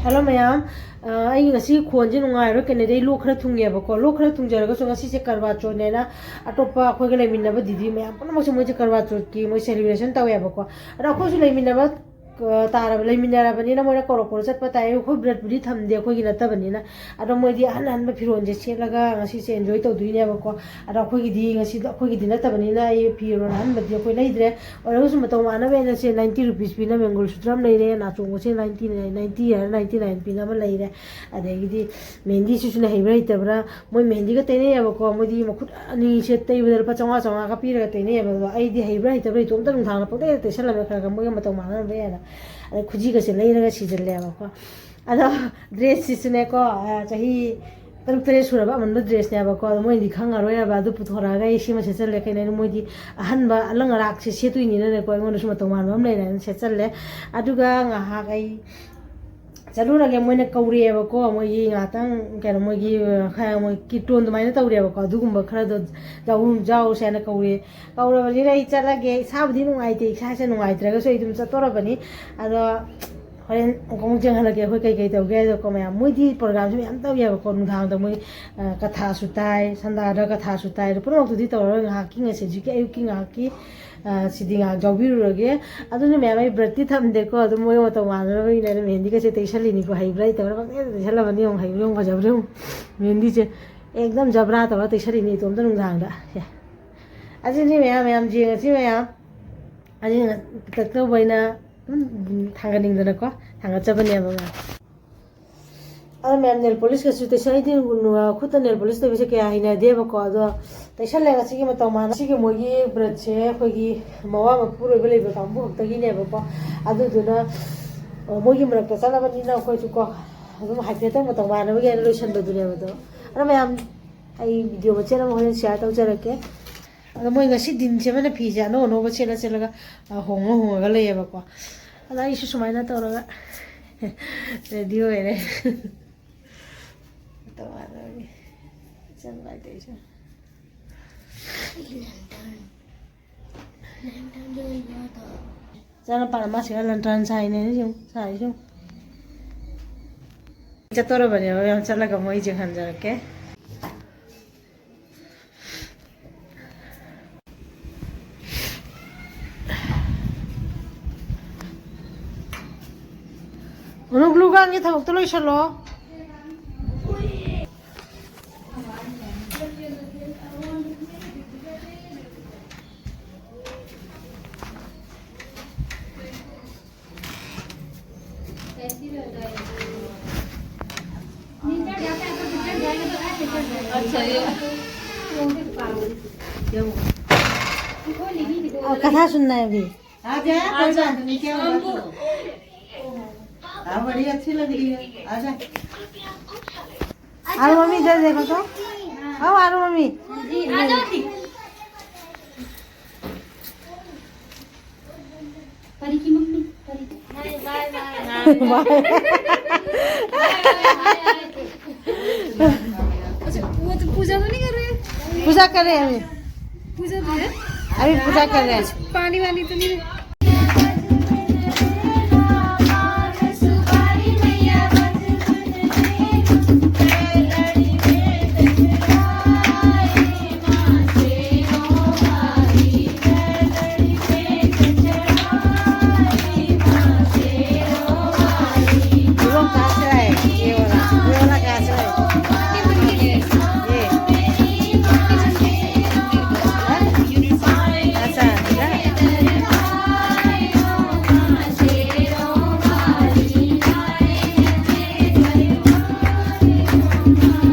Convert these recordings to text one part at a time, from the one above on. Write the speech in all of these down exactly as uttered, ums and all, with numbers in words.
Hello ꯃꯌꯥꯝ꯫ ꯑ, ꯑꯩ ꯉꯁꯤ ꯈꯣꯟꯁꯦ ꯅꯨꯡꯉꯥꯏꯔꯣꯏ, ꯀꯩꯅꯣꯗꯤ ꯑꯩ ꯂꯣꯛ ꯈꯔ ꯊꯨꯡꯉꯦꯕꯀꯣ꯫ ꯂꯣꯛ ꯈꯔ ꯊꯨꯡꯖꯔꯒꯁꯨ ꯉꯁꯤꯁꯦ ꯀꯔꯕꯥ ꯆꯣꯠꯅꯦꯅ ꯑꯇꯣꯞꯄ ꯑꯩꯈꯣꯏꯒ ꯂꯩꯃꯤꯟꯅꯕ ꯗꯤꯗꯤ ꯃꯌꯥꯝ ꯄꯨꯝꯅꯃꯛꯁꯦ ꯃꯣꯏꯁꯦ ꯀꯔꯕꯥ ꯆꯣꯠꯀꯤ ꯃꯣꯏ ꯁꯦꯂꯦꯕ꯭ꯔꯦꯁꯟ ꯇꯧꯋꯦꯕꯀꯣ꯫ ꯑꯗꯣ ꯑꯩꯈꯣꯏꯁꯨ ꯂꯩꯃꯤꯟꯅꯕ, ꯑ, ꯇꯥꯔꯕ, ꯂꯩꯃꯤꯟꯅꯔꯕꯅꯤꯅ ꯃꯣꯏꯅ ꯀꯧꯔꯛꯄꯗꯣ ꯆꯠꯄ ꯇꯥꯏ꯫ ꯑꯩꯈꯣꯏ ꯕ꯭ꯔꯠꯄꯨꯗꯤ ꯊꯝꯗꯦ, ꯑꯩꯈꯣꯏꯒꯤ ꯅꯠꯇꯕꯅꯤꯅ꯫ ꯑꯗꯣ ꯃꯣꯏꯗꯤ ꯑꯍꯟ ꯑꯍꯟꯕ ꯐꯤꯔꯣꯜꯁꯦ ꯁꯦꯠꯂꯒ ꯉꯁꯤꯁꯦ ꯑꯦꯟꯖꯣꯏ ꯇꯧꯗꯣꯏꯅꯦꯕꯀꯣ꯫ ꯑꯗꯣ ꯑꯩꯈꯣꯏꯒꯤꯗꯤ ꯉꯁꯤꯗꯣ ꯑꯩꯈꯣꯏꯒꯤꯗꯤ ꯅꯠꯇꯕꯅꯤꯅ ꯑꯩ ꯐꯤꯔꯣꯜ ꯑꯍꯟꯕꯗꯤ ꯑꯩꯈꯣꯏ ꯂꯩꯗ꯭ꯔꯦ꯫ ꯑꯣꯏꯔꯒꯁꯨ ꯃꯇꯧ ꯃꯥꯟꯅꯕ ꯑꯩꯅ ꯁꯦ ꯅꯥꯏꯟꯇꯤ ꯔꯨꯄꯤꯁ ꯄꯤꯅ ꯃꯦꯡꯒꯣꯜ ꯁꯨꯇ꯭ꯔ ꯑꯃ ꯂꯩꯔꯦ, ꯅꯥꯆꯣꯡꯕꯁꯦ ꯅꯥꯏꯟꯇꯤ ꯅꯥꯏꯟ, ꯅꯥꯏꯟꯇꯤ ꯍꯥꯏꯔ ꯅꯥꯏꯟꯇꯤ ꯅꯥꯏꯟ ꯄꯤꯅ ꯑꯃ ꯂꯩꯔꯦ꯫ ꯑꯗꯒꯤꯗꯤ ꯃꯦꯍꯦꯟꯗꯤꯁꯤꯁꯨꯅ ꯍꯩꯕ꯭ꯔꯥ ꯍꯩꯇꯕ꯭ꯔꯥ, ꯃꯣꯏ ꯃꯦꯍꯦꯟꯗꯤꯒ ꯇꯩꯅꯩꯌꯦꯕꯀꯣ꯫ ꯃꯣꯏꯗꯤ ꯃꯈꯨꯠ ꯑꯅꯤꯁꯦ ꯇꯩꯕꯗ ꯂꯨꯄꯥ ꯆꯥꯝꯃꯉꯥ, ꯆꯥꯝꯃꯉꯥꯒ ꯄꯤꯔꯒ ꯇꯩꯅꯩꯌꯦꯕ꯫ ꯑꯗꯣ ꯑꯩꯗꯤ ꯍꯩꯕ꯭ꯔꯥ ꯍꯩꯇꯕ꯭ꯔꯥ ꯏꯇꯣꯝꯇ ꯅꯨꯡꯗꯥꯡꯗ ꯄꯪꯇꯩꯗ ꯇꯩꯁꯜꯂꯝꯃꯦ, ꯈꯔ ꯈꯔ ꯃꯣꯏꯒ ꯃꯇꯧ ꯃꯥꯟꯅꯅꯕ ꯍꯥꯏꯅ꯫ ꯑꯗꯩ ꯈꯨꯖꯤꯒꯁꯦ ꯂꯩꯔꯒ ꯁꯤꯖꯤꯜꯂꯦꯕꯀꯣ꯫ ꯑꯗꯣ ꯗ꯭ꯔꯦꯁꯁꯤꯁꯨꯅꯦꯀꯣ, ꯑ, ꯆꯍꯤ ꯇꯔꯨꯛ ꯇꯔꯦꯠ ꯁꯨꯔꯕ ꯑꯃꯟꯕ ꯗ꯭ꯔꯦꯁꯅꯦꯕꯀꯣ꯫ ꯑꯗꯣ ꯃꯣꯏꯗꯤ ꯈꯪꯉꯔꯣꯏ ꯍꯥꯏꯕ, ꯑꯗꯨ ꯄꯨꯊꯣꯔꯛꯑꯒ ꯑꯩ ꯁꯤꯃ ꯁꯦꯠꯆꯜꯂꯦ꯫ ꯀꯩꯅꯣ ꯍꯥꯏꯗꯤ ꯃꯣꯏꯗꯤ ꯑꯍꯟꯕ ꯑꯂꯪ ꯑꯔꯥꯛꯁꯦ ꯁꯦꯠꯇꯣꯏꯅꯤꯅꯅꯦꯀꯣ, ꯑꯩꯉꯣꯟꯗꯁꯨ ꯃꯇꯧ ꯃꯥꯟꯕ ꯑꯃ ꯂꯩꯔꯦꯅ ꯁꯦꯠꯆꯜꯂꯦ꯫ ꯑꯗꯨꯒ ꯉꯥꯏꯍꯥꯛ ꯑꯩ ꯆꯠꯂꯨꯔꯒꯦ꯫ ꯃꯣꯏꯅ ꯀꯧꯔꯛꯑꯦꯕꯀꯣ, ꯃꯣꯏꯒꯤ ꯉꯥꯛꯇꯪ ꯀꯩꯅꯣ ꯃꯣꯏꯒꯤ, ꯑ, ꯈꯔ ꯃꯣꯏ ꯀꯤꯔꯇꯣꯟ ꯑꯗꯨꯃꯥꯏꯅ ꯇꯧꯔꯦꯕꯀꯣ꯫ ꯑꯗꯨꯒꯨꯝꯕ ꯈꯔꯗꯣ ꯌꯥꯎ-, ꯌꯥꯎꯔꯨꯁꯦ ꯍꯥꯏꯅ ꯀꯧꯔꯛꯑꯦ꯫ ꯀꯧꯔꯕꯅꯤꯅ ꯑꯩ ꯆꯠꯂꯒꯦ꯫ ꯏꯁꯥꯕꯨꯗꯤ ꯅꯨꯡꯉꯥꯏꯇꯦ, ꯏꯁꯥꯁꯦ ꯅꯨꯡꯉꯥꯏꯇ꯭ꯔꯒꯁꯨ ꯑꯩ ꯑꯗꯨꯝ ꯆꯠꯇꯣꯔꯕꯅꯤ꯫ ꯑꯗꯣ ꯍꯣꯔꯦꯟ ꯑꯃꯨꯛ ꯌꯦꯡꯍꯜꯂꯛꯀꯦ ꯑꯩꯈꯣꯏ ꯀꯩꯀꯩ ꯇꯧꯒꯦ ꯍꯥꯏꯗꯣꯀꯣ ꯃꯌꯥꯝ꯫ ꯃꯣꯏꯗꯤ ꯄ꯭ꯔꯣꯒ꯭ꯔꯥꯝꯁꯦ ꯃꯌꯥꯝ ꯇꯧꯋꯦꯕꯀꯣ꯫ ꯅꯨꯡꯗꯥꯡꯗ ꯃꯣꯏ, ꯑ, ꯀꯊꯥꯁꯨ ꯇꯥꯏ, ꯁꯟꯗꯥꯗ ꯀꯊꯥꯁꯨ ꯇꯥꯏ꯫ ꯑꯗꯣ ꯄꯨꯝꯅꯃꯛꯇꯨꯗꯤ ꯇꯧꯔꯔꯣꯏ꯫ ꯉꯥꯏꯍꯥꯛꯀꯤ ꯉꯁꯤ ꯍꯧꯖꯤꯛꯀꯤ ꯑꯌꯨꯛꯀꯤ ꯉꯥꯏꯍꯥꯛꯀꯤ, ꯑ, ꯁꯤꯗꯤ ꯉꯥꯏꯍꯥꯛ ꯌꯥꯎꯕꯤꯔꯨꯔꯒꯦ꯫ ꯑꯗꯨꯅ ꯃꯌꯥꯝ ꯑꯩ ꯕ꯭ꯔꯠꯇꯤ ꯊꯝꯗꯦꯀꯣ꯫ ꯑꯗꯨꯝ ꯃꯣꯏ ꯃꯇꯧ ꯃꯥꯟꯅꯅꯕꯒꯤꯅꯦ꯫ ꯑꯗꯨꯝ ꯃꯦꯍꯦꯟꯗꯤꯒꯁꯦ ꯇꯩꯁꯜꯂꯤꯅꯤꯀꯣ꯫ ꯍꯩꯕ꯭ꯔꯥ ꯍꯩꯇꯕ꯭ꯔꯥ ꯄꯪꯇꯩꯗ ꯇꯩꯁꯜꯂꯕꯅꯤ꯫ ꯌꯦꯡꯉꯨ, ꯍꯩꯕ꯭ꯔꯥ ꯌꯦꯡꯉꯨ, ꯐꯖꯕ꯭ꯔꯥ ꯌꯦꯡꯉꯨ꯫ ꯃꯦꯍꯦꯟꯗꯤꯁꯦ ꯑꯦꯛꯗꯝ ꯖꯕ꯭ꯔꯥ ꯇꯧꯔ ꯇꯩꯁꯜꯂꯤꯅꯤ ꯏꯇꯣꯝꯇ ꯅꯨꯡꯗꯥꯡꯗ꯫ ꯁꯦ꯫ ꯑꯁꯤꯅꯤ ꯃꯌꯥꯝ, ꯃꯌꯥꯝ ꯌꯦꯡꯉꯁꯤ ꯃꯌꯥꯝ꯫ ꯑꯁꯤꯅ ꯇꯛꯇꯧꯕ ꯑꯩꯅ ꯑꯗꯨꯝ ꯊꯥꯡꯒꯠꯅꯤꯡꯗꯅꯀꯣ ꯊꯥꯡꯒꯠꯆꯕꯅꯦꯕ ꯃꯥ꯫ ꯑꯗꯣ ꯃꯌꯥꯝ ꯅꯦꯜ ꯄꯣꯂꯤꯁꯀꯁꯨ ꯇꯩꯁꯜꯂꯦ꯫ ꯑꯩꯗꯤ, ꯎꯝ, ꯈꯨꯠꯇ ꯅꯦꯜ ꯄꯣꯂꯤꯁ ꯇꯩꯕꯁꯦ ꯀꯌꯥ ꯍꯩꯅꯗꯦꯕꯀꯣ꯫ ꯑꯗꯣ ꯇꯩꯁꯜꯂꯦ ꯉꯁꯤꯒꯤ ꯃꯇꯧ ꯃꯥꯟꯅ꯫ ꯁꯤꯒꯤ ꯃꯣꯏꯒꯤ ꯕ꯭ꯔꯠꯁꯦ ꯑꯩꯈꯣꯏꯒꯤ ꯃꯋꯥ ꯃꯄꯨꯔꯣꯏꯕ ꯂꯩꯕ ꯀꯥꯡꯕꯨ ꯈꯛꯇꯒꯤꯅꯦꯕꯀꯣ꯫ ꯑꯗꯨꯗꯨꯅ, ꯑ, ꯃꯣꯏꯒꯤ ꯃꯔꯛꯇ ꯆꯠꯂꯕꯅꯤꯅ ꯑꯩꯈꯣꯏꯁꯨ ꯀꯣ ꯑꯗꯨꯝ ꯍꯥꯏꯐꯦꯠꯇꯪ ꯃꯇꯧ ꯃꯥꯟꯅꯕꯒꯤ ꯍꯥꯏꯅ ꯂꯣꯏꯁꯟꯕꯗꯨꯅꯦꯕ꯫ ꯑꯗꯣ, ꯑꯗꯣ ꯃꯌꯥꯝ ꯑꯩ ꯚꯤꯗꯤꯑꯣ ꯃꯆꯦꯠ ꯑꯃ ꯍꯣꯔꯦꯟ ꯁꯤꯌꯥꯔ ꯇꯧꯖꯔꯛꯀꯦ꯫ ꯑꯗꯣ ꯃꯣꯏ ꯉꯁꯤ ꯗꯤꯟ ꯁꯦꯝꯕꯅ ꯐꯤꯁꯦ ꯑꯅꯧ ꯑꯅꯧꯕ ꯁꯦꯠꯂ ꯁꯦꯠꯂꯒ, ꯑ, ꯍꯣꯡꯉ ꯍꯣꯡꯉꯒ ꯂꯩꯌꯦꯕꯀꯣ꯫ ꯑꯗ ꯑꯩꯁꯨ ꯁꯨꯃꯥꯏꯅ ꯇꯧꯔꯒ ꯔꯦꯗꯤ ꯑꯣꯏꯔꯦ꯫ ꯇꯧꯔꯒꯦ꯫ ꯏꯆꯟ ꯂꯥꯏ ꯇꯧꯏꯁꯦ꯫ ꯏꯆꯥꯅꯨꯄꯥꯅ ꯃꯥꯁꯤꯒ ꯂꯟꯇ꯭ꯔꯟ ꯁꯥꯏꯅꯦ, ꯁꯤ ꯌꯦꯡꯉꯨ, ꯁꯥꯏꯁꯤ ꯌꯦꯡꯉꯨ꯫ ꯆꯠꯇꯣꯔꯕꯅꯦꯕ, ꯌꯥꯝ ꯆꯠꯂꯒ ꯃꯣꯏ ꯌꯦꯡꯍꯟꯖꯔꯛꯀꯦ꯫ ꯎꯅꯨ ꯒ꯭ꯂꯨ ꯒꯟꯒꯤ ꯊꯕꯛꯇꯣ ꯂꯣꯏꯁꯜꯂꯣ꯫ अच्छा, ये। अब कथा सुनना है अभी। आ जा, कोई बात नहीं, क्या हुआ तो? हाँ, बड़ी अच्छी लग रही है, आ जा। आरो मम्मी, इधर देखो तो। आओ, आरो मम्मी। जी, आ जाओ जी। परी की mummy, Pari. Bye, bye, bye. Bye. अच्छा, वो तो पूजा तो नहीं कर रहे हैं? पूजा कर रहे हैं अभी। पूजा तो है? अभी पूजा कर रहे हैं। कुछ पानी वानी तो नहीं? ये वो कहाँ से आए? ये वाला, ये वाला कहाँ से आए? ये। हाँ? अच्छा, हाँ।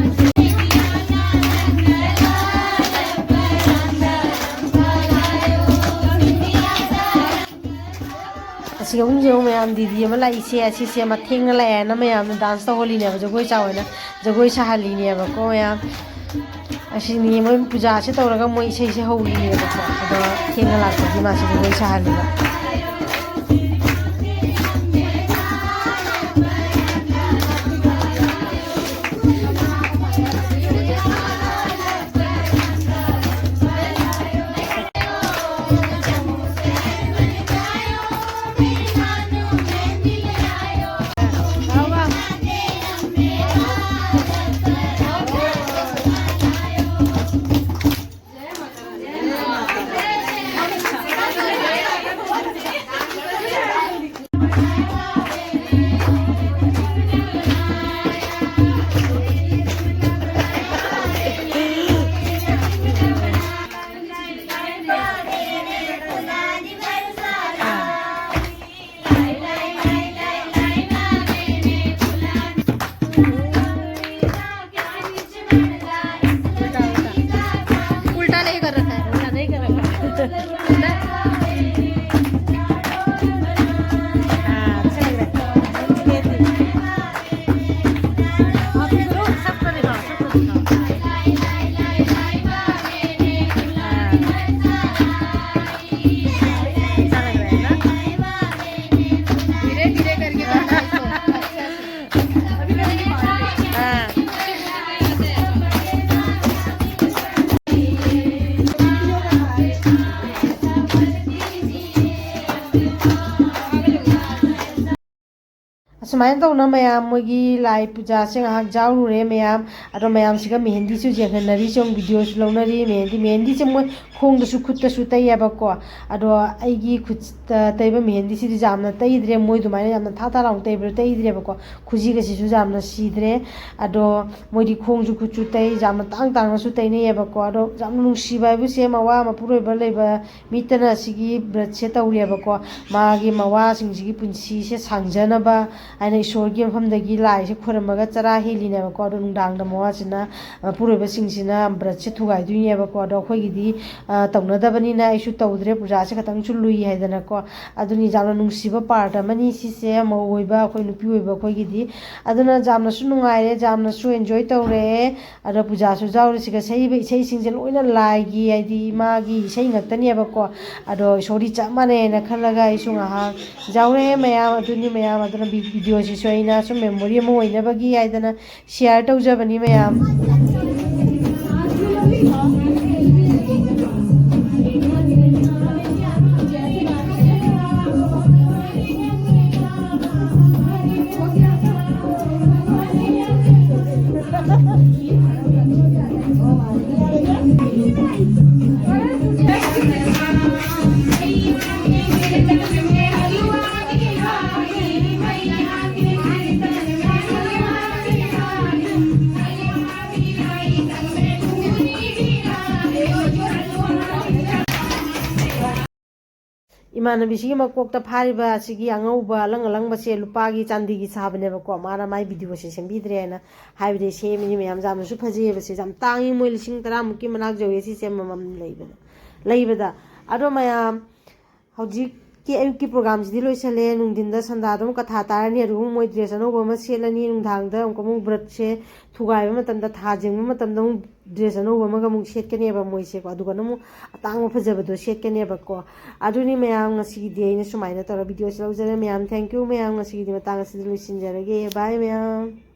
ꯑꯁꯤꯒꯨꯝ ꯌꯦꯡꯉꯨ ꯃꯌꯥꯝ, ꯗꯤꯗꯤ ꯑꯃ ꯂꯥꯛꯏꯁꯦ, ꯑꯁꯤꯁꯦ ꯃꯊꯦꯡꯅ ꯂꯥꯛꯑꯦꯅ ꯃꯌꯥꯝꯅ dance ꯇꯧꯍꯜꯂꯤꯅꯦꯕ, ꯖꯒꯣꯏ ꯁꯥꯎ ꯍꯥꯏꯅ ꯖꯒꯣꯏ ꯁꯥꯍꯜꯂꯤꯅꯦꯕꯀꯣ ꯃꯌꯥꯝ꯫ ꯑꯁꯤꯅꯤ ꯃꯣꯏ ꯄꯨꯖꯥꯁꯦ ꯇꯧꯔꯒ ꯃꯣꯏ ꯏꯁꯩꯁꯦ ꯍꯧꯔꯤꯅꯦꯕꯀꯣ, ꯑꯗꯣ ꯊꯦꯡꯅ ꯂꯥꯛꯄꯒꯤ ꯃꯥꯁꯦ ꯖꯒꯣꯏ ꯁꯥꯍꯜꯂꯤꯕ꯫ ꯁꯨꯃꯥꯏꯅ ꯇꯧꯅ ꯃꯌꯥꯝ ꯃꯣꯏꯒꯤ ꯂꯥꯏ ꯄꯨꯖꯥꯁꯦ ꯉꯥꯏꯍꯥꯛ ꯌꯥꯎꯔꯨꯔꯦ ꯃꯌꯥꯝ꯫ ꯑꯗꯣ ꯃꯌꯥꯝꯁꯤꯒ ꯃꯦꯍꯦꯟꯗꯤꯁꯨ ꯌꯦꯡꯍꯟꯅꯔꯤ, ꯁꯨꯝ ꯚꯤꯗꯤꯑꯣꯁꯨ ꯂꯧꯅꯔꯤ꯫ ꯃꯦꯍꯦꯟꯗꯤ, ꯃꯦꯍꯦꯟꯗꯤꯁꯦ ꯃꯣꯏ ꯈꯣꯡꯗꯁꯨ ꯈꯨꯠꯇꯁꯨ ꯇꯩꯌꯦꯕꯀꯣ꯫ ꯑꯗꯣ ꯑꯩꯒꯤ ꯈꯨꯠꯇ ꯇꯩꯕ ꯃꯦꯍꯦꯟꯗꯤꯁꯤꯗꯤ ꯌꯥꯝꯅ ꯇꯩꯗ꯭ꯔꯦ, ꯃꯣꯏ ꯑꯗꯨꯃꯥꯏꯅ ꯌꯥꯝꯅ ꯊꯥ ꯊꯥ ꯂꯥꯎꯅ ꯇꯩꯕꯗꯣ ꯇꯩꯗ꯭ꯔꯦꯕꯀꯣ꯫ ꯈꯨꯖꯤꯒꯁꯤꯁꯨ ꯌꯥꯝꯅ ꯁꯤꯗ꯭ꯔꯦ꯫ ꯑꯗꯣ ꯃꯣꯏꯗꯤ ꯈꯣꯡꯁꯨ ꯈꯨꯠꯁꯨ ꯇꯩ, ꯌꯥꯝꯅ ꯇꯥꯡ ꯇꯥꯡꯅꯁꯨ ꯇꯩꯅꯩꯌꯦꯕꯀꯣ꯫ ꯑꯗꯣ ꯌꯥꯝꯅ ꯅꯨꯡꯁꯤꯕ ꯍꯥꯏꯕꯁꯦ ꯃꯋꯥ ꯃꯄꯨꯔꯣꯏꯕ ꯂꯩꯕ ꯃꯤꯠꯇꯅ ꯑꯁꯤꯒꯤ ꯕ꯭ꯔꯠꯁꯦ ꯇꯧꯔꯦꯕꯀꯣ꯫ ꯃꯥꯒꯤ ꯃꯋꯥꯁꯤꯡꯁꯤꯒꯤ ꯄꯨꯟꯁꯤꯁꯦ ꯁꯥꯡꯖꯅꯕ ꯍꯥꯏꯅ ꯏꯁꯣꯔꯒꯤ ꯃꯐꯝꯗꯒꯤ ꯂꯥꯏꯁꯦ ꯈꯣꯏꯔꯝꯃꯒ ꯆꯔꯥ ꯍꯦꯜꯂꯤꯅꯦꯕꯀꯣ꯫ ꯑꯗꯣ ꯅꯨꯡꯗꯥꯡꯗ ꯃꯋꯥꯁꯤꯅ, ꯃꯄꯨꯔꯣꯏꯕꯁꯤꯡꯁꯤꯅ ꯕ꯭ꯔꯠꯁꯦ ꯊꯨꯒꯥꯏꯗꯣꯏꯅꯦꯕꯀꯣ꯫ ꯑꯗꯣ ꯑꯩꯈꯣꯏꯒꯤꯗꯤ, ꯑ, ꯇꯧꯅꯗꯕꯅꯤꯅ ꯑꯩꯁꯨ ꯇꯧꯗ꯭ꯔꯦ, ꯄꯨꯖꯥꯁꯦ ꯈꯇꯪꯁꯨ ꯂꯨꯏ ꯍꯥꯏꯗꯅꯀꯣ꯫ ꯑꯗꯨꯅꯤ, ꯌꯥꯝꯅ ꯅꯨꯡꯁꯤꯕ ꯄꯥꯔꯠ ꯑꯃꯅꯤ ꯁꯤꯁꯦ, ꯃꯧ ꯑꯣꯏꯕ ꯑꯩꯈꯣꯏ, ꯅꯨꯄꯤ ꯑꯣꯏꯕ ꯑꯩꯈꯣꯏꯒꯤꯗꯤ꯫ ꯑꯗꯨꯅ ꯌꯥꯝꯅꯁꯨ ꯅꯨꯡꯉꯥꯏꯔꯦ, ꯌꯥꯝꯅꯁꯨ ꯑꯦꯟꯖꯣꯏ ꯇꯧꯔꯦ꯫ ꯑꯗꯣ ꯄꯨꯖꯥꯁꯨ ꯌꯥꯎꯔꯦ꯫ ꯁꯤꯒ ꯁꯛꯏꯕ ꯏꯁꯩꯁꯤꯡꯁꯦ ꯂꯣꯏꯅ ꯂꯥꯏꯒꯤ, ꯍꯥꯏꯗꯤ ꯏꯃꯥꯒꯤ ꯏꯁꯩ ꯉꯥꯛꯇꯅꯦꯕꯀꯣ꯫ ꯑꯗꯣ ꯏꯁꯣꯔꯗꯤ ꯆꯞ ꯃꯥꯟꯅꯩꯅ ꯈꯜꯂꯒ ꯑꯩꯁꯨ ꯉꯥꯏꯍꯥꯛ ꯌꯥꯎꯔꯦ ꯃꯌꯥꯝ꯫ ꯑꯗꯨꯅꯤ ꯃꯌꯥꯝ, ꯑꯗꯨꯅ ꯚꯤ-, ꯚꯤꯗꯤꯑꯣꯁꯤꯁꯨ ꯑꯩꯅ ꯁꯨꯝ ꯃꯦꯃꯣꯔꯤ ꯑꯃ ꯑꯣꯏꯅꯕꯒꯤ ꯍꯥꯏꯗꯅ ꯁꯤꯌꯥꯔ ꯇꯧꯖꯕꯅꯤ ꯃꯌꯥꯝ꯫ ꯏꯃꯥꯟꯅꯕꯤꯁꯤꯒꯤ ꯃꯀꯣꯛꯇ ꯐꯥꯔꯤꯕ ꯑꯁꯤꯒꯤ ꯑꯉꯧꯕ ꯑꯂꯪ ꯑꯂꯪꯕꯁꯦ ꯂꯨꯄꯥꯒꯤ, ꯆꯥꯟꯗꯤꯒꯤ ꯁꯥꯕꯅꯦꯕꯀꯣ꯫ ꯃꯥꯅ ꯃꯥꯏ ꯚꯤꯗꯤꯑꯣꯁꯦ ꯁꯦꯝꯕꯤꯗ꯭ꯔꯦꯅ ꯍꯥꯏꯕꯗꯤ ꯁꯦꯝꯃꯤꯅꯤ ꯃꯌꯥꯝ꯫ ꯌꯥꯝꯅꯁꯨ ꯐꯖꯩꯌꯦꯕ ꯁꯦ, ꯌꯥꯝ ꯇꯥꯡꯉꯤ꯫ ꯃꯣꯏ ꯂꯤꯁꯤꯡ ꯇꯔꯥꯃꯨꯛꯀꯤ ꯃꯅꯥꯛ ꯌꯧꯋꯦ ꯁꯤꯁꯦ ꯑꯃꯃꯝ ꯂꯩꯕꯗ, ꯂꯩꯕꯗ꯫ ꯑꯗꯣ ꯃꯌꯥꯝ, ꯍꯧꯖꯤꯛꯀꯤ ꯑꯌꯨꯛꯀꯤ ꯄ꯭ꯔꯣꯒꯥꯝꯁꯤꯗꯤ ꯂꯣꯏꯁꯜꯂꯦ꯫ ꯅꯨꯡꯊꯤꯟꯗ ꯁꯟꯗꯥꯗ ꯑꯃꯨꯛ ꯀꯊꯥ ꯇꯥꯔꯅꯤ꯫ ꯑꯗꯨꯒ ꯃꯣꯏ ꯗ꯭ꯔꯦꯁ ꯑꯅꯧꯕ ꯑꯃ ꯁꯦꯠꯂꯅꯤ꯫ ꯅꯨꯡꯗꯥꯡꯗ ꯑꯃꯨꯛ, ꯑꯃꯨꯛ ꯕ꯭ꯔꯠꯁꯦ ꯊꯨꯒꯥꯏꯕ ꯃꯇꯝꯗ, ꯊꯥ ꯖꯦꯡꯕ ꯃꯇꯝꯗ ꯑꯃꯨꯛ ꯗ꯭ꯔꯦꯁ ꯑꯅꯧꯕ ꯑꯃꯒ ꯑꯃꯨꯛ ꯁꯦꯠꯀꯅꯦꯕ ꯃꯣꯏꯁꯦꯀꯣ꯫ ꯑꯗꯨꯒ ꯑꯃꯨꯛ ꯑꯇꯥꯡꯕ ꯐꯖꯕꯗꯣ ꯁꯦꯠꯀꯅꯦꯕꯀꯣ꯫ ꯑꯗꯨꯅꯤ ꯃꯌꯥꯝ, ꯉꯁꯤꯒꯤꯗꯤ ꯑꯩꯅ ꯁꯨꯃꯥꯏꯅ ꯇꯧꯔ ꯚꯤꯗꯤꯑꯣꯁꯦ ꯂꯧꯖꯔꯦ ꯃꯌꯥꯝ꯫ Thank you ꯃꯌꯥꯝ, ꯉꯁꯤꯒꯤꯗꯤ ꯃꯇꯥꯡ ꯑꯁꯤꯗ ꯂꯣꯏꯁꯤꯟꯖꯔꯒꯦ꯫ Bye ꯃꯌꯥꯝ꯫